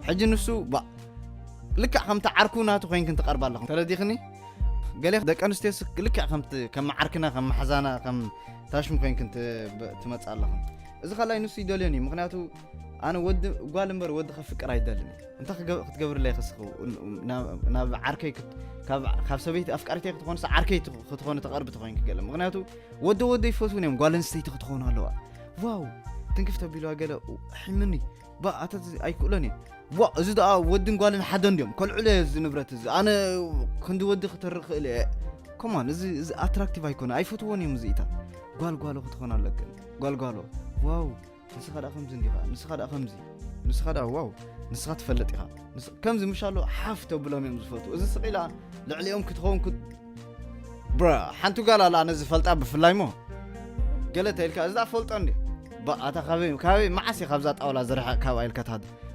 ሕጂ ንሱ ባ ልክዕ ከምቲ ዓርኩ ናቱ ኮይንክን ትቐርባ ኣለኹም። ተረዲኽኒ? ገለ ደቂ ኣንስትዮስ ልክዕ ከምቲ ከም ዓርክና፣ ከም መሓዛና፣ ከም ታሽሙ ኮይንክን ት- ብ- ትመጽእ ኣለኹም። እዚ ካልኣይ ንሱ ይደልዮን እዩ። ምኽንያቱ ኣነ ወዲ ጓል እምበር ወዲ ከፍቅር ኣይደልን እየ። እንታይ ክገ- ክትገብርለይ ከስኹ ናብ ዓርከይ ክት- ካብ ካብ ሰበይቲ ኣፍቃሪተይ ክትኾንስ ዓርከይ ትኽ- ክትኾን ተቐርቢ ትኾይንኪ ገለ። ምኽንያቱ ወዲ ወዲ ይፈትውን እዮም። ጓል ኣንስተይቲ ክትኾን ኣለዋ። ዋው ትንክፍ ተቢልዋ ገለ ሒምኒ ባ ኣታ እዚ ኣይክእሎን እየ። ዋ እዚ ደኣ ወድን ጓልን ሓደ እንዲዮም ከልዕሎ እየ እዚ ንብረት እዚ። ኣነ ክንዲ ወዲ ክተርእ ክእል እየ። ኮማን እዚ እዚ ኣትራክቲቭ ኣይኮነ ኣይፈትዎን እዮም እዚኢታት። ጓል ጓሎ ክትኾን ኣለክን። ጓል ጓሎ ዋው ንስኻ ደኣ ከምዚ እንዲኻ ንስኻ ደኣ ከምዚ ንስኻ ደኣ ዋው ንስኻ ትፈልጥ ኢኻ። ንስ- ከምዚ ምሻሎ ሓፍ ተብሎም እዮም ዝፈትዉ። እዚ ስቕ ኢላ ልዕሊኦም ክትኸውን ክ- ብራ ሓንቲ ጓል ኣላ ኣነ ዝፈልጣ ብፍላይ ሞ ገለ ተይልካ እዛ ፈልጦ እንዲ ኣታ ካበይ ካበይ መዓስ ኢኻ ካብዛ ጣውላ ዝርሕቕ ካብ ኣይልካ ትሃድር።